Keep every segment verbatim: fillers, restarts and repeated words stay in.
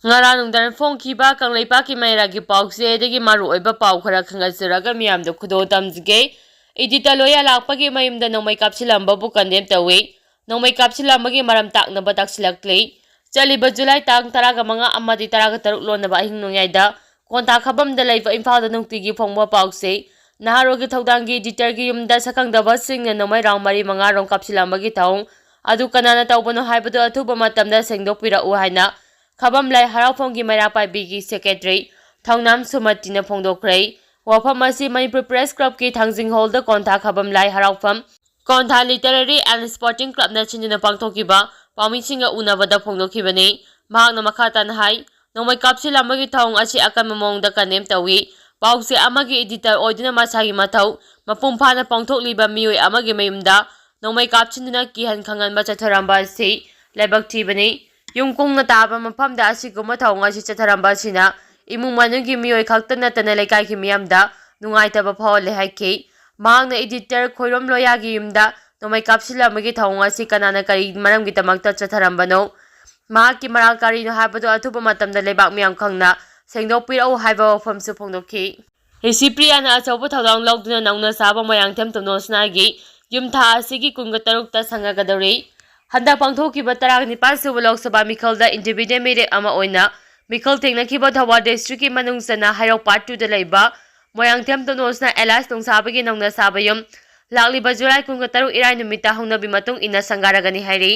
ꯉꯔꯥꯡ ꯅꯨꯡꯗꯥꯡ ꯐꯣꯡꯈꯤꯕ ꯀꯪꯂꯩꯄꯥꯛꯀꯤ ꯃꯩꯔꯥꯒꯤ ꯄꯥꯎꯆꯦꯗꯒꯤ ꯃꯔꯨꯑꯣꯏꯕ ꯄꯥꯎ ꯈꯔ ꯈꯪꯒꯠꯆꯔꯒ ꯃꯤꯌꯥꯝꯗ ꯈꯨꯗꯣꯜ ꯇꯝꯖꯒꯦ꯫ ꯏꯗꯤꯇꯔ ꯂꯣꯌꯥ ꯂꯥꯛꯄꯒꯤ ꯃꯌꯨꯝꯗ ꯅꯣꯡꯃꯩ ꯀꯥꯞꯁꯤꯜꯂꯝꯕꯕꯨ ꯀꯟꯗꯦꯝ ꯇꯧꯏ꯫ ꯅꯣꯡꯃꯩ ꯀꯥꯞꯁꯤꯜꯂꯝꯕꯒꯤ ꯃꯔꯝ ꯇꯥꯛꯅꯕ ꯇꯥꯛꯁꯤꯜꯂꯛꯂꯤ꯫ ꯆꯠꯂꯤꯕ ꯖꯨꯂꯥꯏ ꯇꯥꯡ ꯇꯔꯥꯒ ꯃꯉꯥ ꯑꯃꯗꯤ ꯇꯔꯥꯒ ꯇꯔꯨꯛ ꯂꯣꯟꯅꯕ ꯑꯍꯤꯡ ꯅꯣꯡꯌꯥꯏꯗ ꯀꯣꯟꯊꯥ ꯈꯕꯝꯗ ꯂꯩꯕ ꯏꯝꯐꯥꯜꯗ ꯅꯨꯡꯇꯤꯒꯤ ꯐꯣꯡꯕ ꯄꯥꯎꯆꯦ ꯅꯍꯥꯔꯣꯜꯒꯤ ꯊꯧꯗꯥꯡꯒꯤ ꯏꯗꯤꯇꯔꯒꯤ ꯌꯨꯝꯗ ꯁꯛꯈꯪꯗꯕꯁꯤꯡꯅ ꯅꯣꯡꯃꯩ ꯔꯥꯎꯟ ꯃꯔꯤ ꯃꯉꯥ ꯔꯣꯝ ꯀꯥꯞꯁꯤꯜꯂꯝꯕꯒꯤ ꯊꯧꯑꯣꯡ ꯑꯗꯨ ꯀꯅꯥꯅ ꯇꯧꯕꯅꯣ ꯍꯥꯏꯕꯗꯨ ꯑꯊꯨꯕ ꯃꯇꯝꯗ ꯁꯦꯡꯗꯣꯛꯄꯤꯔꯛꯎ ꯍꯥꯏꯅ ꯈꯕꯝ ꯂꯥꯏ ꯍꯔꯥꯎꯐꯝꯒꯤ ꯃꯩꯔꯥ ꯄꯥꯏꯕꯤꯒꯤ ꯁꯦꯀ꯭ꯔꯦꯇꯔꯤ ꯊꯧꯅꯥꯝ ꯁꯨꯃꯇꯤꯅ ꯐꯣꯡꯗꯣꯛꯈ꯭ꯔꯦ꯫ ꯋꯥꯐꯝ ꯑꯁꯤ ꯃꯅꯤꯄꯨꯔ ꯄ꯭ꯔꯦꯁ ꯀ꯭ꯂꯕꯀꯤ ꯊꯥꯡꯖꯤꯡ ꯍꯣꯜꯗ ꯀꯣꯟꯊꯥ ꯈꯕꯝ ꯂꯥꯏ ꯍꯔꯥꯎꯐꯝ, ꯀꯣꯟꯊꯥ ꯂꯤꯇꯔꯦꯔꯤ ꯑꯦꯟ ꯁ꯭ꯄꯣꯔꯇꯤꯡ ꯀ꯭ꯂꯕꯅ ꯁꯤꯟꯗꯨꯅ ꯄꯥꯡꯊꯣꯛꯈꯤꯕ ꯄꯥꯎꯃꯤꯁꯤꯡꯒ ꯎꯅꯕꯗ ꯐꯣꯡꯗꯣꯛꯈꯤꯕꯅꯤ꯫ ꯃꯍꯥꯛꯅ ꯃꯈꯥ ꯇꯥꯅ ꯍꯥꯏ, ꯅꯣꯡꯃꯩ ꯀꯥꯞꯁꯤꯜꯂꯝꯕꯒꯤ ꯊꯧꯑꯣꯡ ꯑꯁꯤ ꯑꯀꯟꯕ ꯃꯑꯣꯡꯗ ꯀꯟꯗꯦꯝ ꯇꯧꯏ꯫ ꯄꯥꯎꯆꯦ ꯑꯃꯒꯤ ꯏꯗꯤꯇꯔ ꯑꯣꯏꯗꯨꯅ ꯃꯁꯥꯒꯤ ꯃꯊꯧ ꯃꯄꯨꯡ ꯐꯥꯅ ꯄꯥꯡꯊꯣꯛꯂꯤꯕ ꯃꯤꯑꯣꯏ ꯑꯃꯒꯤ ꯃꯌꯨꯝꯗ ꯅꯣꯡꯃꯩ ꯀꯥꯞꯁꯤꯟꯗꯨꯅ ꯀꯤꯍꯟ ꯈꯪꯍꯟꯕ ꯆꯠꯊꯔꯝꯕ ꯑꯁꯤ ꯂꯥꯏꯕꯛ ꯊꯤꯕꯅꯤ꯫ ꯌꯨꯝ ꯀꯨꯡꯅ ꯇꯥꯕ ꯃꯐꯝꯗ ꯑꯁꯤꯒꯨꯝꯕ ꯊꯧꯑꯣꯡ ꯑꯁꯤ ꯆꯠꯊꯔꯝꯕ ꯑꯁꯤꯅ ꯏꯃꯨꯡ ꯃꯅꯨꯡꯒꯤ ꯃꯤꯑꯣꯏ ꯈꯛꯇ ꯅꯠꯇꯅ ꯂꯩꯀꯥꯏꯒꯤ ꯃꯤꯌꯥꯝꯗ ꯅꯨꯡꯉꯥꯏꯇꯕ ꯐꯥꯎꯍꯜꯂꯦ ꯍꯥꯏꯈꯤ꯫ ꯃꯍꯥꯛꯅ ꯏꯗꯤꯇꯔ ꯈꯣꯏꯔꯣꯝ ꯂꯣꯌꯥꯒꯤ ꯌꯨꯝꯗ ꯅꯣꯡꯃꯩ ꯀꯥꯞꯁꯤꯜꯂꯝꯕꯒꯤ ꯊꯧꯑꯣꯡ ꯑꯁꯤ ꯀꯅꯥꯅ ꯀꯔꯤ ꯃꯔꯝꯒꯤꯗꯃꯛꯇ ꯆꯠꯊꯔꯝꯕꯅꯣ? ꯃꯍꯥꯛꯀꯤ ꯃꯔꯥꯜ ꯀꯔꯤꯅꯣ ꯍꯥꯏꯕꯗꯨ ꯑꯊꯨꯕ ꯃꯇꯝꯗ ꯂꯩꯕꯥꯛ ꯃꯤꯌꯥꯝ ꯈꯪꯅ ꯁꯦꯡꯗꯣꯛꯄꯤꯔꯛꯎ ꯍꯥꯏꯕ ꯋꯥꯐꯝꯁꯨ ꯐꯣꯡꯗꯣꯛꯈꯤ꯫ ꯔꯤꯁꯤꯄ꯭ꯔꯤꯌꯥꯅ ꯑꯆꯧꯕ ꯊꯧꯗꯥꯡ ꯂꯧꯗꯨꯅ ꯅꯧꯅ ꯁꯥꯕ ꯃꯣꯏꯔꯥꯡꯊꯦꯝ ꯇꯣꯅꯣꯁꯅꯥꯒꯤ ꯌꯨꯝ ꯊꯥ ꯑꯁꯤꯒꯤ ꯀꯨꯟꯒ ꯇꯔꯨꯛꯇ ꯁꯪꯒꯥꯒꯗꯧꯔꯤ꯫ ꯍꯟꯗꯛ ꯄꯥꯡꯊꯣꯛꯈꯤꯕ ꯇꯔꯥꯅꯤꯄꯥꯟ ꯁꯨꯕ ꯂꯣꯛ ꯁꯚꯥ ꯃꯤꯈꯜꯗ ꯏꯟꯗꯤꯄꯦꯟꯗꯦꯟ ꯃꯤꯔꯦꯞ ꯑꯃ ꯑꯣꯏꯅ ꯃꯤꯈꯜ ꯊꯦꯡꯅꯈꯤꯕ ꯊꯧꯕꯥꯜ ꯗꯤꯁꯇ꯭ꯔꯤꯛꯀꯤ ꯃꯅꯨꯡ ꯆꯟꯅ ꯍꯩꯔꯣꯛ ꯄꯥꯔꯠ ꯇꯨꯗ ꯂꯩꯕ ꯃꯣꯏꯔꯥꯡꯊꯦꯝ ꯇꯣꯅꯣꯁꯅꯥ ꯑꯦꯂꯥꯏꯁ ꯅꯣꯡꯁꯥꯕꯒꯤ ꯅꯧꯅ ꯁꯥꯕ ꯌꯨꯝ ꯂꯥꯛꯂꯤꯕ ꯖꯨꯂꯥꯏ ꯀꯨꯟꯒ ꯇꯔꯨꯛ ꯏꯔꯥꯏ ꯅꯨꯃꯤꯠꯇ ꯍꯧꯅꯕꯤ ꯃꯇꯨꯡ ꯏꯟꯅ ꯁꯪꯒꯥꯔꯒꯅꯤ ꯍꯥꯏꯔꯤ꯫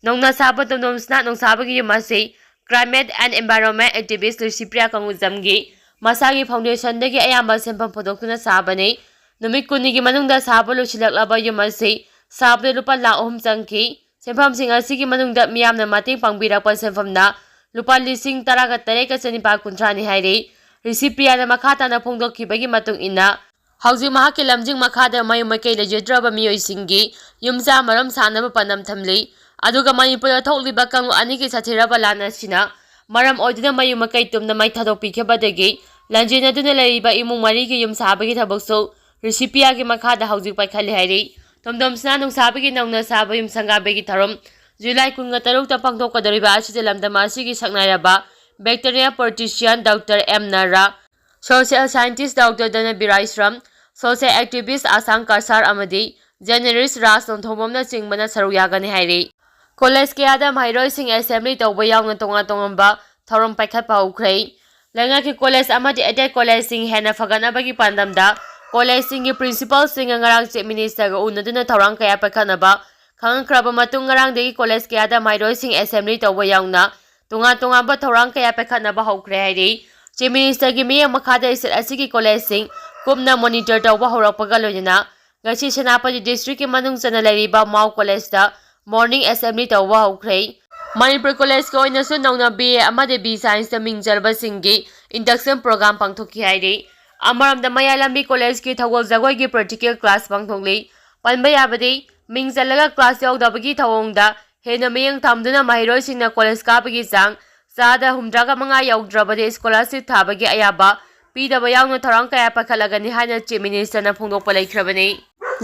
ꯅꯧꯅ ꯁꯥꯕ ꯇꯣꯅꯣꯁꯅꯥ ꯅꯣꯡꯁꯥꯕꯒꯤ ꯌꯨꯝ ꯑꯁꯤ Climate and Environment Activist ꯂꯨꯁꯤꯄ꯭ꯔꯤꯌꯥ ꯀꯪꯒꯨꯖꯝꯒꯤ ꯃꯁꯥꯒꯤ ꯐꯥꯎꯟꯗꯦꯁꯟꯗꯒꯤ ꯑꯌꯥꯝꯕ ꯁꯦꯟꯐꯝ ꯄꯨꯊꯣꯛꯇꯨꯅ ꯁꯥꯕꯅꯤ꯫ ꯅꯨꯃꯤꯠ ꯀꯨꯟꯅꯤꯒꯤ ꯃꯅꯨꯡꯗ ꯁꯥꯕ ꯂꯣꯏꯁꯤꯜꯂꯛꯂꯕ ꯌꯨꯝ ꯑꯁꯤ ꯁꯥꯕꯗ ꯂꯨꯄꯥ ꯂꯥꯈ ꯑꯍꯨꯝ ꯆꯪꯈꯤ꯫ ꯁꯦꯟꯐꯝꯁꯤꯡ ꯑꯁꯤꯒꯤ ꯃꯅꯨꯡꯗ ꯃꯤꯌꯥꯝꯅ ꯃꯇꯦꯡ ꯄꯥꯡꯕꯤꯔꯛꯄ ꯁꯦꯟꯐꯝꯅ ꯂꯨꯄꯥ ꯂꯤꯁꯤꯡ ꯇꯔꯥꯒ ꯇꯔꯦꯠꯀ ꯆꯅꯤꯄꯥꯜ ꯀꯨꯟꯊ꯭ꯔꯥꯅꯤ ꯍꯥꯏꯔꯤ꯫ ꯔꯤꯁꯤꯄ꯭ꯔꯤꯌꯥꯅ ꯃꯈꯥ ꯇꯥꯅ ꯐꯣꯡꯗꯣꯛꯈꯤꯕꯒꯤ ꯃꯇꯨꯡ ꯏꯟꯅ, ꯍꯧꯖꯤꯛ ꯃꯍꯥꯛꯀꯤ ꯂꯝꯖꯤꯡ ꯃꯈꯥꯗ ꯃꯌꯨꯝ ꯃꯀꯩ ꯂꯩꯖꯗ꯭ꯔꯕ ꯃꯤꯑꯣꯏꯁꯤꯡꯒꯤ ꯌꯨꯝ ꯁꯥꯃꯔꯣꯝ ꯁꯥꯅꯕ ꯄꯥꯟꯗꯝ ꯊꯝꯂꯤ꯫ ꯑꯗꯨꯒ ꯃꯅꯤꯄꯨꯔꯗ ꯊꯣꯛꯂꯤꯕ ꯀꯥꯡꯂꯨꯞ ꯑꯅꯤꯒꯤ ꯁꯥꯊꯤꯔꯕ ꯂꯥꯟ ꯑꯁꯤꯅ ꯃꯔꯝ ꯑꯣꯏꯗꯨꯅ ꯃꯌꯨꯝ ꯃꯀꯩ ꯇꯨꯝꯅ ꯃꯩ ꯊꯥꯗꯣꯛꯄꯤꯈꯤꯕꯗꯒꯤ ꯂꯥꯟꯖꯦꯟꯅꯗꯨꯅ ꯂꯩꯔꯤꯕ ꯏꯃꯨꯡ ꯃꯔꯤꯒꯤ ꯌꯨꯝ ꯁꯥꯕꯒꯤ ꯊꯕꯛꯁꯨ ꯔꯤꯁꯤꯄ꯭ꯔꯤꯌꯥꯒꯤ ꯃꯈꯥꯗ ꯍꯧꯖꯤꯛ ꯄꯥꯏꯈꯠꯂꯤ ꯍꯥꯏꯔꯤ꯫ ꯇꯣꯝꯗꯣꯝꯁꯅꯥ ꯅꯨꯡꯁꯥꯕꯒꯤ ꯅꯧꯅ ꯁꯥꯕ ꯌꯨꯝ ꯁꯪꯒꯥꯕꯒꯤ ꯊꯧꯔꯝ ꯖꯨꯂꯥꯏ ꯀꯨꯟꯒ ꯇꯔꯨꯛꯇ ꯄꯥꯡꯊꯣꯛꯀꯗꯧꯔꯤꯕ ꯑꯁꯤꯗ ꯂꯝꯗꯝ ꯑꯁꯤꯒꯤ ꯁꯛꯅꯥꯏꯔꯕ bacteria politician Doctor M Narra, social scientist Doctor Dhanabir Ashram, social activist Asang Kasar ꯑꯃꯗꯤ journalist ꯔꯥꯖ ꯅꯣꯡꯊꯣꯝꯕꯝꯅꯆꯤꯡꯕꯅ ꯁꯔꯨꯛ ꯌꯥꯒꯅꯤ ꯍꯥꯏꯔꯤ꯫ ꯀꯣꯂꯦꯖ ꯀꯌꯥꯗ ꯃꯍꯩꯔꯣꯏꯁꯤꯡ assembly ꯇꯧꯕ ꯌꯥꯎꯅ ꯇꯣꯉꯥꯟ ꯇꯣꯉꯥꯟꯕ ꯊꯧꯔꯝ ꯄꯥꯏꯈꯠꯄ ꯍꯧꯈ꯭ꯔꯦ꯫ ꯂꯩꯉꯥꯛꯀꯤ ꯀꯣꯂꯦꯖ ꯑꯃꯗꯤ ꯑꯦꯗꯦꯗ ꯀꯣꯂꯦꯖꯁꯤꯡ ꯍꯦꯟꯅ ꯐꯒꯠꯅꯕꯒꯤ ꯄꯥꯟꯗꯝꯗ ꯀꯣꯂꯦꯖꯁꯤꯡꯒꯤ ꯄ꯭ꯔꯤꯟꯁꯤꯄꯥꯜꯁꯤꯡꯒ ꯉꯔꯥꯡ ꯆꯤꯐ ꯃꯤꯅꯤꯁꯇꯔꯒ ꯎꯅꯗꯨꯅ ꯊꯧꯔꯥꯡ ꯀꯌꯥ ꯄꯥꯏꯈꯠꯅꯕ ꯈꯪꯍꯟꯈ꯭ꯔꯕ ꯃꯇꯨꯡ, ꯉꯔꯥꯡꯗꯒꯤ ꯀꯣꯂꯦꯖ ꯀꯌꯥꯗ ꯃꯍꯩꯔꯣꯏꯁꯤꯡ assembly ꯇꯧꯕ ꯌꯥꯎꯅ ꯇꯣꯉꯥꯟ ꯇꯣꯉꯥꯟꯕ ꯊꯧꯔꯥꯡ ꯀꯌꯥ ꯄꯥꯏꯈꯠꯅꯕ ꯍꯧꯈ꯭ꯔꯦ ꯍꯥꯏꯔꯤ꯫ ꯆꯤꯐ ꯃꯤꯅꯤꯁꯇꯔꯒꯤ ꯃꯤꯠꯌꯦꯡ ꯃꯈꯥꯗ state ꯑꯁꯤꯒꯤ ꯀꯣꯂꯦꯖꯁꯤꯡ ꯀꯨꯞꯅ monitor ꯇꯧꯕ ꯍꯧꯔꯛꯄꯒ ꯂꯣꯏꯅꯅ ꯉꯁꯤ ꯁꯦꯅꯥꯄꯇꯤ district ꯀꯤ ꯃꯅꯨꯡ ꯆꯟꯅ ꯂꯩꯔꯤꯕ ꯃꯥꯎ ꯀꯣꯂꯦꯖꯇ morning assembly ꯇꯧꯕ ꯍꯧꯈ꯭ꯔꯦ꯫ ꯃꯅꯤꯄꯨꯔ ꯀꯣꯂꯦꯖꯀꯤ ꯑꯣꯏꯅꯁꯨ ꯅꯧꯅ B A ꯑꯃꯗꯤ B Science ꯇ ꯃꯤꯡ ꯆꯜꯂꯕꯁꯤꯡꯒꯤ induction program ꯄꯥꯡꯊꯣꯛꯈꯤ ꯍꯥꯏꯔꯤ꯫ ꯑꯃꯔꯣꯝꯗ ꯃꯌꯥꯏ ꯂꯝꯕꯤ ꯀꯣꯂꯦꯖꯀꯤ ꯊꯧꯒꯜ ꯖꯒꯣꯏꯒꯤ practical class ꯄꯥꯡꯊꯣꯛꯂꯤ꯫ ꯄꯟꯕ ꯌꯥꯕꯗꯤ, ꯃꯤꯡ ꯆꯜꯂꯒ class ꯌꯥꯎꯗꯕꯒꯤ ꯊꯧꯑꯣꯡꯗ ꯍꯦꯟꯅ ꯃꯤꯠꯌꯦꯡ ꯊꯝꯗꯨꯅ ꯃꯍꯩꯔꯣꯏꯁꯤꯡꯅ ꯀꯣꯂꯦꯖ ꯀꯥꯕꯒꯤ ꯆꯥꯡ ꯆꯥꯗ ꯍꯨꯝꯗ꯭ꯔꯥꯒ ꯃꯉꯥ ꯌꯧꯗ꯭ꯔꯕꯗꯤ scholarship ꯊꯥꯕꯒꯤ ꯑꯌꯥꯕ ꯄꯤꯗꯕ ꯌꯥꯎꯅ ꯊꯧꯔꯥꯡ ꯀꯌꯥ ꯄꯥꯏꯈꯠꯂꯒꯅꯤ ꯍꯥꯏꯅ ꯆꯤꯐ ꯃꯤꯅꯤꯁꯇꯔꯅ ꯐꯣꯡꯗꯣꯛꯄ ꯂꯩꯈ꯭ꯔꯕꯅꯤ꯫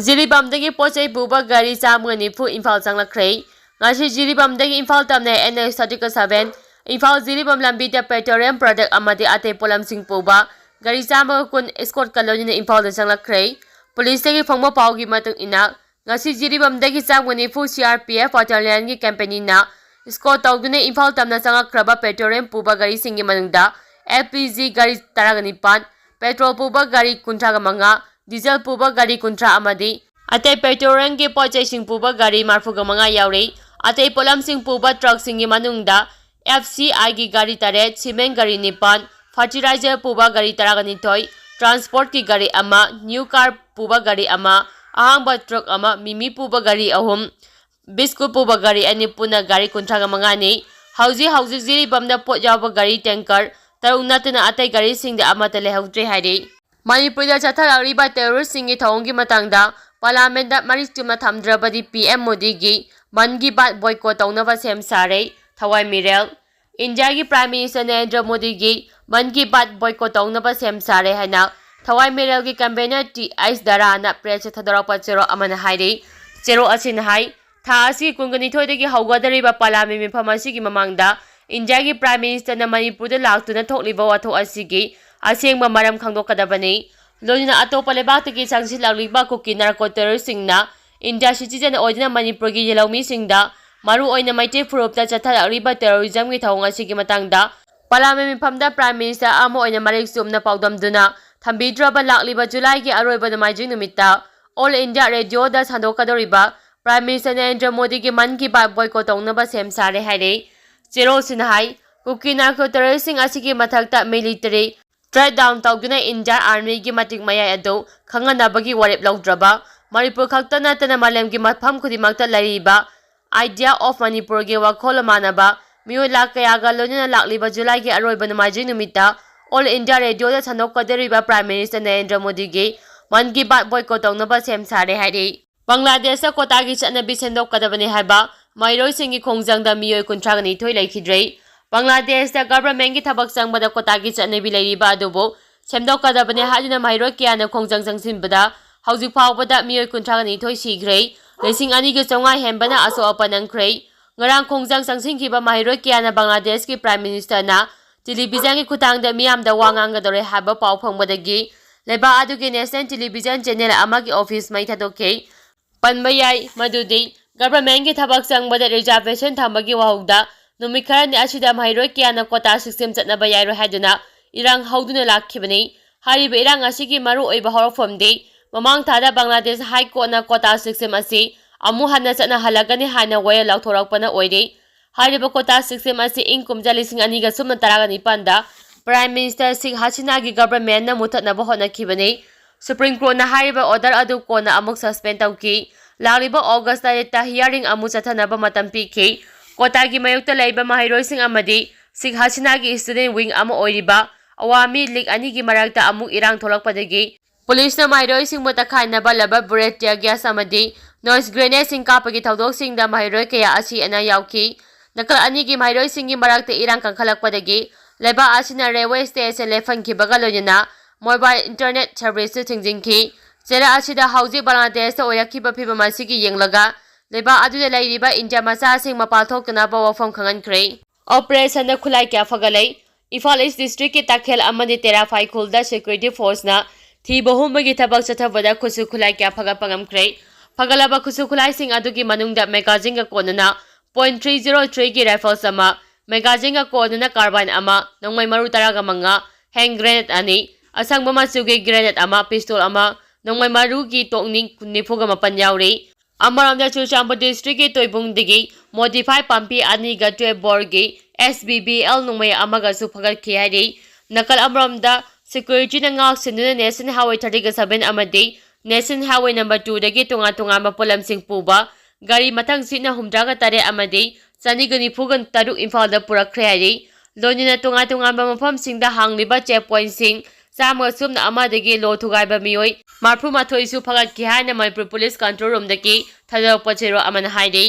ꯖꯤꯔꯤꯕꯥꯝꯗꯒꯤ ꯄꯣꯠ ꯆꯩ ꯄꯨꯕ ꯒꯥꯔꯤ ꯆꯥꯝꯃꯒ ꯅꯤꯐꯨ ꯏꯝꯐꯥꯜ ꯆꯪꯂꯛꯈ꯭ꯔꯦ꯫ ꯉꯁꯤ ꯖꯤꯔꯤꯕꯥꯝꯗꯒꯤ ꯏꯝꯐꯥꯜ ꯇꯝꯅ N H thirty seven, Imphal Jiribam ꯂꯝꯕꯤꯗ petroleum product ꯑꯃꯗꯤ ꯑꯇꯩ ꯄꯣꯠꯂꯝꯁꯤꯡ ꯄꯨꯕ ꯒꯥꯔꯤ ꯆꯥꯝꯃꯒ ꯀꯨꯟ escort ꯀ ꯂꯣꯏꯅꯅ ꯏꯝꯐꯥꯜꯗ ꯆꯪꯂꯛꯈ꯭ꯔꯦ꯫ ꯄꯨꯂꯤꯁꯇꯒꯤ ꯐꯪꯕ ꯄꯥꯎꯒꯤ ꯃꯇꯨꯡ ꯏꯟꯅ, ꯉꯁꯤ ꯖꯤꯔꯤꯕꯥꯝꯗꯒꯤ ꯆꯥꯝꯃꯒ ꯅꯤꯐꯨ C R P F battalion ꯒꯤ company ꯅ escort ꯇꯧꯗꯨꯅ ꯏꯝꯐꯥꯜ ꯇꯝꯅ ꯆꯪꯂꯛꯈ꯭ꯔꯕ petroleum ꯄꯨꯕ ꯒꯥꯔꯤꯁꯤꯡꯒꯤ ꯃꯅꯨꯡꯗ L P G ꯒꯥꯔꯤ ꯇꯔꯥꯒ ꯅꯤꯄꯥꯟ, petrol ꯄꯨꯕ ꯒꯥꯔꯤ ꯀꯨꯟꯊ꯭ꯔꯥꯒ ꯃꯉꯥ, diesel ꯄꯨꯕ ꯒꯥꯔꯤ ꯀꯨꯟꯊ꯭ꯔꯥ ꯑꯃꯗꯤ ꯑꯇꯩ petroleum ꯒꯤ ꯄꯣꯠ ꯆꯩꯁꯤꯡ ꯄꯨꯕ ꯒꯥꯔꯤ ꯃꯔꯤꯐꯨꯒ ꯃꯉꯥ ꯌꯥꯎꯔꯤ꯫ ꯑꯇꯩ ꯄꯣꯠꯂꯝꯁꯤꯡ ꯄꯨꯕ truck ꯁꯤꯡꯒꯤ ꯃꯅꯨꯡꯗ F C I ꯒꯤ ꯒꯥꯔꯤ ꯇꯔꯦꯠ, cement ꯒꯥꯔꯤ ꯅꯤꯄꯥꯟ, fertilizer ꯄꯨꯕ ꯒꯥꯔꯤ ꯇꯔꯥꯒ ꯅꯤꯊꯣꯏ, transport ꯀꯤ ꯒꯥꯔꯤ ꯑꯃ, new car ꯄꯨꯕ ꯒꯥꯔꯤ ꯑꯃ, ꯑꯍꯥꯡꯕ truck ꯑꯃ, ꯃꯤꯃꯤ ꯄꯨꯕ ꯒꯥꯔꯤ ꯑꯍꯨꯝ, biscuit ꯄꯨꯕ ꯒꯥꯔꯤ ꯑꯅꯤ, ꯄꯨꯟꯅ ꯒꯥꯔꯤ ꯀꯨꯟꯊ꯭ꯔꯥꯒ ꯃꯉꯥꯅꯤ꯫ ꯍꯧꯖꯤꯛ ꯍꯧꯖꯤꯛ ꯖꯤꯔꯤꯕꯥꯝꯗ ꯄꯣꯠ ꯌꯥꯎꯕ ꯒꯥꯔꯤ tanker ꯇꯔꯨꯛ ꯅꯠꯇꯅ ꯑꯇꯩ ꯒꯥꯔꯤꯁꯤꯡꯗ ꯑꯃꯠꯇ ꯂꯩꯍꯧꯗ꯭ꯔꯦ ꯍꯥꯏꯔꯤ꯫ ꯃꯅꯤꯄꯨꯔꯗ ꯆꯠꯊꯔꯛꯂꯤꯕ terrorist ꯁꯤꯡꯒꯤ ꯊꯧꯑꯣꯡꯒꯤ ꯃꯇꯥꯡꯗ parliament ꯇ ꯃꯔꯤꯛ ꯆꯨꯝꯅ ꯊꯝꯗ꯭ꯔꯕꯗꯤ P M ꯃꯣꯗꯤꯒꯤ ꯃꯟ ꯀꯤ ꯕꯥꯠ boycott ꯇꯧꯅꯕ ꯁꯦꯝ ꯁꯥꯔꯦ꯫ ꯊꯋꯥꯏ ꯃꯤꯔꯦꯜ꯫ ꯏꯟꯗꯤꯌꯥꯒꯤ Prime Minister ꯅꯔꯦꯟꯗ꯭ꯔ ꯃꯣꯗꯤꯒꯤ ꯃꯟ ꯀꯤ ꯕꯥꯠ boycott ꯇꯧꯅꯕ ꯁꯦꯝ ꯁꯥꯔꯦ ꯍꯥꯏꯅ ꯊꯋꯥꯏ ꯃꯤꯔꯦꯜꯒꯤ convener T H ꯗꯔꯥꯅ press ꯇ ꯊꯥꯗꯣꯔꯛꯄ ꯆꯦꯔꯣꯜ ꯑꯃꯅ ꯍꯥꯏꯔꯤ꯫ ꯆꯦꯔꯣꯜ ꯑꯁꯤꯅ ꯍꯥꯏ, ꯊꯥ ꯑꯁꯤ ꯀꯨꯟꯒ ꯅꯤꯊꯣꯏꯗꯒꯤ ꯍꯧꯒꯗꯧꯔꯤꯕ parliament ꯃꯤꯐꯝ ꯑꯁꯤꯒꯤ ꯃꯃꯥꯡꯗ ꯏꯟꯗꯤꯌꯥꯒꯤ Prime Ministerꯅ ꯃꯅꯤꯄꯨꯔꯗ ꯂꯥꯛꯇꯨꯅ ꯊꯣꯛꯂꯤꯕ ꯋꯥꯊꯣꯛ ꯑꯁꯤꯒꯤ ꯑꯁꯦꯡꯕ ꯃꯔꯝ ꯈꯪꯗꯣꯛꯀꯗꯕꯅꯤ꯫ ꯂꯣꯏꯅꯅ ꯑꯇꯣꯞꯄ ꯂꯩꯕꯥꯛꯇꯒꯤ ꯆꯪꯁꯤꯜꯂꯛꯂꯤꯕ ꯀꯨꯀꯤ narco terroristꯁꯤꯡꯅ ꯏꯟꯗꯤꯌꯥ citizen ꯑꯣꯏꯗꯨꯅ ꯃꯅꯤꯄꯨꯔꯒꯤ ꯌꯦꯜꯍꯧꯃꯤꯁꯤꯡꯗ, ꯃꯔꯨꯑꯣꯏꯅ ꯃꯩꯇꯩ ꯐꯨꯔꯨꯞꯇ ꯆꯠꯊꯔꯛꯂꯤꯕ terrorismꯒꯤ ꯊꯧꯑꯣꯡ ꯑꯁꯤꯒꯤ ꯃꯇꯥꯡꯗ ꯄꯥꯔꯂꯤꯌꯥꯃꯦꯟ ꯃꯤꯐꯝꯗ Prime Minister ꯑꯃ ꯑꯣꯏꯅ ꯃꯔꯤꯛ ꯆꯨꯝꯅ ꯄꯥꯎꯗꯝꯗꯨꯅ ꯊꯝꯕꯤꯗ꯭ꯔꯕ ꯂꯥꯛꯂꯤꯕ ꯖꯨꯂꯥꯏꯒꯤ ꯑꯔꯣꯏꯕ ꯅꯣꯡꯃꯥꯏꯖꯤꯡ ꯅꯨꯃꯤꯠꯇ All India Radioꯗ ꯁꯟꯗꯣꯛꯀꯗꯧꯔꯤꯕ Prime Minister Narendra ꯃꯣꯗꯤꯒꯤ ꯃꯟ ꯀꯤ ꯕꯥꯠ boycott ꯇꯧꯅꯕ ꯁꯦꯝ ꯁꯥꯔꯦ ꯍꯥꯏꯔꯦ꯫ ꯆꯦꯔꯣꯜꯁꯤꯅ ꯍꯥꯏ, ꯀꯨꯀꯤ narco terroristꯁꯤꯡ ꯑꯁꯤꯒꯤ ꯃꯊꯛꯇ military track down ꯇꯧꯗꯨꯅ Indian Armyꯒꯤ ꯃꯇꯤꯛ ꯃꯌꯥꯏ ꯑꯗꯨ ꯈꯪꯍꯟꯅꯕꯒꯤ ꯋꯥꯔꯦꯞ ꯂꯧꯗ꯭ꯔꯕ ꯃꯅꯤꯄꯨꯔ ꯈꯛꯇ ꯅꯠꯇꯅ ꯃꯥꯂꯦꯝꯒꯤ ꯃꯐꯝ ꯈꯨꯗꯤꯡꯃꯛꯇ ꯂꯩꯔꯤꯕ Idea of Manipurꯒꯤ ꯋꯥꯈꯜꯂꯣꯟ ꯃꯥꯟꯅꯕ ꯃꯤꯑꯣꯏ ꯂꯥꯈ ꯀꯌꯥꯒ ꯂꯣꯏꯅꯅ ꯂꯥꯛꯂꯤꯕ ꯖꯨꯂꯥꯏꯒꯤ ꯑꯔꯣꯏꯕ ꯅꯣꯡꯃꯥꯏꯖꯤꯡ ꯅꯨꯃꯤꯠꯇ All India Radioꯗ ꯁꯟꯗꯣꯛꯀꯗꯧꯔꯤꯕ Prime Minister Narendra ꯃꯣꯗꯤꯒꯤ ꯃꯟ ꯀꯤ ꯕꯥꯠ boycott ꯇꯧꯅꯕ ꯁꯦꯝ ꯁꯥꯔꯦ ꯍꯥꯏꯔꯤ꯫ ꯕꯪꯒ꯭ꯂꯥꯗꯦꯁꯇ ꯀꯣꯇꯥꯒꯤ ꯆꯠꯅꯕꯤ ꯁꯦꯝꯗꯣꯛꯀꯗꯕꯅꯤ ꯍꯥꯏꯕ ꯃꯍꯩꯔꯣꯏꯁꯤꯡꯒꯤ ꯈꯣꯡꯖꯪꯗ ꯃꯤꯑꯣꯏ ꯀꯨꯟꯊ꯭ꯔꯥꯒ ꯅꯤꯊꯣꯏ ꯂꯩꯈꯤꯗ꯭ꯔꯦ꯫ ꯕꯪꯒ꯭ꯂꯥꯗꯦꯁꯇ governmentꯀꯤ ꯊꯕꯛ ꯆꯪꯕꯗ ꯀꯣꯇꯥꯒꯤ ꯆꯠꯅꯕꯤ ꯂꯩꯔꯤꯕ ꯑꯗꯨꯕꯨ ꯁꯦꯝꯗꯣꯛꯀꯗꯕꯅꯤ ꯍꯥꯏꯗꯨꯅ ꯃꯍꯩꯔꯣꯏ ꯀꯌꯥꯅ ꯈꯣꯡꯖꯪ ꯆꯪꯁꯤꯟꯕꯗ ꯍꯧꯖꯤꯛ ꯐꯥꯎꯕꯗ ꯃꯤꯑꯣꯏ ꯀꯨꯟꯊ꯭ꯔꯥꯒ ꯅꯤꯊꯣꯏ ꯁꯤꯈ꯭ꯔꯦ꯫ ꯂꯤꯁꯤꯡ ꯑꯅꯤꯒ ꯆꯥꯝꯃꯉꯥ ꯍꯦꯟꯕꯅ ꯑꯁꯣꯛ ꯑꯄꯟ ꯅꯪꯈ꯭ꯔꯦ꯫ ꯉꯔꯥꯡ ꯈꯣꯡꯖꯪ ꯆꯪꯁꯤꯟꯈꯤꯕ ꯃꯍꯩꯔꯣꯏ ꯀꯌꯥꯅ ꯕꯪꯒ꯭ꯂꯥꯗꯦꯁꯀꯤ Prime Ministerꯅ televisionꯒꯤ ꯈꯨꯠꯊꯥꯡꯗ ꯃꯤꯌꯥꯝꯗ ꯋꯥ ꯉꯥꯡꯒꯗꯧꯔꯦ ꯍꯥꯏꯕ ꯄꯥꯎ ꯐꯪꯕꯗꯒꯤ ꯂꯩꯕꯥꯛ ꯑꯗꯨꯒꯤ national television channel ꯑꯃꯒꯤ office ꯃꯩ ꯊꯥꯗꯣꯛꯈꯤ꯫ ꯄꯟꯕ ꯌꯥꯏ ꯃꯗꯨꯗꯤ governmentꯀꯤ ꯊꯕꯛ ꯆꯪꯕꯗ reservation ꯊꯝꯕꯒꯤ ꯋꯥꯍꯧꯗ ꯅꯨꯃꯤꯠ ꯈꯔꯅꯤ ꯑꯁꯤꯗ ꯃꯍꯩꯔꯣꯏ ꯀꯌꯥꯅ quota system ꯆꯠꯅꯕ ꯌꯥꯏꯔꯣꯏ ꯍꯥꯏꯗꯨꯅ ꯏꯔꯥꯡ ꯍꯧꯗꯨꯅ ꯂꯥꯛꯈꯤꯕꯅꯤ꯫ ꯍꯥꯏꯔꯤꯕ ꯏꯔꯥꯡ ꯑꯁꯤꯒꯤ ꯃꯔꯨꯑꯣꯏꯕ ꯍꯧꯔꯛꯐꯝꯗꯤ ꯃꯃꯥꯡ ꯊꯥꯗ ꯕꯪꯒ꯭ꯂꯥꯗꯦꯁ High Courtꯅ quota system ꯑꯁꯤ ꯑꯃꯨꯛ ꯍꯟꯅ ꯆꯠꯅꯍꯜꯂꯒꯅꯤ ꯍꯥꯏꯅ ꯋꯥꯌꯦꯜ ꯂꯧꯊꯣꯔꯛꯄꯅ ꯑꯣꯏꯔꯤ꯫ ꯍꯥꯏꯔꯤꯕ quota system ꯑꯁꯤ ꯏꯪ ꯀꯨꯝꯖꯥ ꯂꯤꯁꯤꯡ ꯑꯅꯤꯒ ꯁꯨꯞꯅ ꯇꯔꯥꯒ ꯅꯤꯄꯥꯟꯗ Prime Minister Sheikh Hasinaꯒꯤ governmentꯅ ꯃꯨꯊꯠꯅꯕ ꯍꯣꯠꯅꯈꯤꯕꯅꯤ꯫ Supreme Courtꯅ ꯍꯥꯏꯔꯤꯕ order ꯑꯗꯨ ꯀꯣꯟꯅ ꯑꯃꯨꯛ suspend ꯇꯧꯈꯤ꯫ ꯂꯥꯛꯂꯤꯕ August ꯇꯔꯦꯠꯇ hearing ꯑꯃꯨꯛ ꯆꯠꯊꯅꯕ ꯃꯇꯝ ꯄꯤꯈꯤ꯫ Quotaꯒꯤ ꯃꯥꯌꯣꯛꯇ ꯂꯩꯕ ꯃꯍꯩꯔꯣꯏꯁꯤꯡ ꯑꯃꯗꯤ Sheikh Hasinaꯒꯤ student wing ꯑꯃ ꯑꯣꯏꯔꯤꯕ Awami League ꯑꯅꯤꯒꯤ ꯃꯔꯛꯇ ꯑꯃꯨꯛ ꯏꯔꯥꯡ ꯊꯣꯛꯂꯛꯄꯗꯒꯤ ꯄꯨꯂꯤꯁꯅ ꯃꯍꯩꯔꯣꯏꯁꯤꯡꯕꯨ ꯇꯛꯈꯥꯏꯅꯕ rubber bullet, tear gas ꯑꯃꯗꯤ noise grenadeꯁꯤꯡ ꯀꯥꯞꯄꯒꯤ ꯊꯧꯗꯣꯛꯁꯤꯡꯗ ꯃꯍꯩꯔꯣꯏ ꯀꯌꯥ ꯑꯁꯤ ꯑꯅꯥ ꯌꯥꯎꯈꯤ꯫ ꯅꯥꯀꯜ ꯑꯅꯤꯒꯤ ꯃꯍꯩꯔꯣꯏꯁꯤꯡꯒꯤ ꯃꯔꯛꯇ ꯏꯔꯥꯡ ꯀꯟꯈꯠꯂꯛꯄꯗꯒꯤ ꯂꯩꯕꯥꯛ ꯑꯁꯤꯅ railway station ꯂꯦꯞꯍꯟꯈꯤꯕꯒ ꯂꯣꯏꯅꯅ mobile internet serviceꯁꯨ ꯊꯤꯡꯖꯤꯟꯈꯤ꯫ ꯆꯩꯔꯥꯛ ꯑꯁꯤꯗ ꯍꯧꯖꯤꯛ ꯕꯪꯒ꯭ꯂꯥꯗꯦꯁꯇ ꯑꯣꯏꯔꯛꯈꯤꯕ ꯐꯤꯚꯝ ꯑꯁꯤꯒꯤ ꯌꯦꯡꯂꯒ ꯂꯩꯕꯥꯛ ꯑꯗꯨꯗ ꯂꯩꯔꯤꯕ ꯏꯟꯗꯤꯌꯥ ꯃꯆꯥꯁꯤꯡ ꯃꯄꯥꯟ ꯊꯣꯛꯇꯅꯕ ꯋꯥꯐꯝ ꯈꯪꯍꯟꯈ꯭ꯔꯦ꯫ ꯑꯣꯄꯔꯦꯁꯟꯗ ꯈꯨꯠꯂꯥꯏ ꯀꯌꯥ ꯐꯒꯠꯂꯦ꯫ ꯏꯝꯐꯥꯜ ꯏꯁ ꯗꯤꯁꯇ꯭ꯔꯤꯛꯀꯤ ꯇꯥꯈꯦꯜ ꯑꯃꯗꯤ ꯇꯦꯔꯥꯐꯥꯏ ꯈꯨꯜꯗ ꯁꯦꯀ꯭ꯌꯨꯔꯤꯇꯤ ꯐꯣꯔꯁꯅ ꯊꯤꯕ ꯍꯨꯝꯕꯒꯤ ꯊꯕꯛ ꯆꯠꯊꯕꯗ ꯈꯨꯠꯁꯨ ꯈꯨꯠꯂꯥꯏ ꯀꯌꯥ ꯐꯒꯠꯄ ꯉꯝꯈ꯭ꯔꯦ꯫ ꯐꯒꯠꯂꯕ ꯈꯨꯠꯁꯨ ꯈꯨꯠꯂꯥꯏꯁꯤꯡ ꯑꯗꯨꯒꯤ ꯃꯅꯨꯡꯗ ꯃꯦꯒꯥꯖꯤꯟꯒ ꯀꯣꯟꯅꯅ ꯄꯣꯏꯟ ꯊ꯭ꯔꯤ ꯖꯤꯔꯣ ꯊ꯭ꯔꯤꯒꯤ ꯔꯥꯏꯐꯜꯁ ꯑꯃ, ꯃꯦꯒꯥꯖꯤꯟꯒ ꯀꯣꯟꯅꯅ ꯀꯥꯔꯕꯥꯏꯟ ꯑꯃ, ꯅꯣꯡꯃꯩ ꯃꯔꯨ ꯇꯔꯥꯒ ꯃꯉꯥ, ꯍꯦꯟ ꯒ꯭ꯔꯦꯅꯦꯗ ꯑꯅꯤ, ꯑꯁꯪꯕ ꯃꯆꯨꯒꯤ ꯒ꯭ꯔꯦꯅꯦꯗ ꯑꯃ, ꯄꯤꯁꯇꯣꯜ ꯑꯃ, ꯅꯣꯡꯃꯩ ꯃꯔꯨꯒꯤ ꯇꯣꯛꯅꯤ ꯅꯤꯐꯨꯒ ꯃꯥꯄꯟ ꯌꯥꯎꯔꯤ꯫ ꯑꯃꯔꯣꯝꯗ ꯆꯨꯔꯆꯥꯟꯄꯨꯔ ꯗꯤꯁꯇ꯭ꯔꯤꯛꯀꯤ ꯇꯣꯏꯕꯨꯡꯗꯒꯤ ꯃꯣꯗꯤꯐꯥꯏ ꯄꯥꯝꯕꯤ ꯑꯅꯤꯒ ꯇꯨꯌꯦꯜꯐ ꯕꯣꯔꯒꯤ ꯑꯦꯁ ꯕꯤ ꯕꯤ ꯑꯦꯜ ꯅꯣꯡꯃꯩ ꯑꯃꯒꯁꯨ ꯐꯒꯠꯈꯤ ꯍꯥꯏꯔꯤ꯫ ꯅꯥꯀꯜ ꯑꯃꯔꯣꯝꯗ ꯁꯦꯀ꯭ꯌꯨꯔꯤꯇꯤꯅ ꯉꯥꯛ ꯁꯦꯟꯗꯨꯅ ꯅꯦꯁꯅꯦꯜ ꯍꯥꯏꯋꯦ ꯊꯥꯔꯇꯤꯒ ꯁꯚꯦꯟ ꯑꯃꯗꯤ ꯅꯦꯁꯅꯦꯜ ꯍꯥꯏꯋꯦ ꯅꯝꯕꯔ ꯇꯨꯗꯒꯤ ꯇꯣꯉꯥꯟ ꯇꯣꯉꯥꯟꯕ ꯄꯣꯠꯂꯝꯁꯤꯡ ꯄꯨꯕ ꯒꯥꯔꯤ ꯃꯊꯪꯁꯤꯠꯅ ꯍꯨꯝꯗ꯭ꯔꯥꯒ ꯇꯔꯦꯠ ꯑꯃꯗꯤ ꯆꯅꯤꯒ ꯅꯤꯐꯨꯒ ꯇꯔꯨꯛ ꯏꯝꯐꯥꯜꯗ ꯄꯨꯔꯛꯈ꯭ꯔꯦ ꯍꯥꯏꯔꯤ꯫ ꯂꯣꯏꯅꯅ ꯇꯣꯉꯥꯟ ꯇꯣꯉꯥꯟꯕ ꯃꯐꯝꯁꯤꯡꯗ ꯍꯥꯡꯂꯤꯕ ꯆꯦꯛ ꯄꯣꯏꯟꯠꯁꯤꯡ ꯆꯥꯝꯃꯒ ꯁꯨꯞꯅ ꯑꯃꯗꯒꯤ ꯂꯣ ꯊꯨꯒꯥꯏꯕ ꯃꯤꯑꯣꯏ ꯃꯔꯐꯨ ꯃꯥꯊꯣꯏꯁꯨ ꯐꯒꯠꯈꯤ ꯍꯥꯏꯅ ꯃꯅꯤꯄꯨꯔ ꯄꯨꯂꯤꯁ ꯀꯟꯇ꯭ꯔꯣꯜ ꯔꯨꯝꯗꯒꯤ ꯊꯥꯗꯣꯔꯛꯄ ꯆꯦꯔꯣꯜ ꯑꯃꯅ ꯍꯥꯏꯔꯤ꯫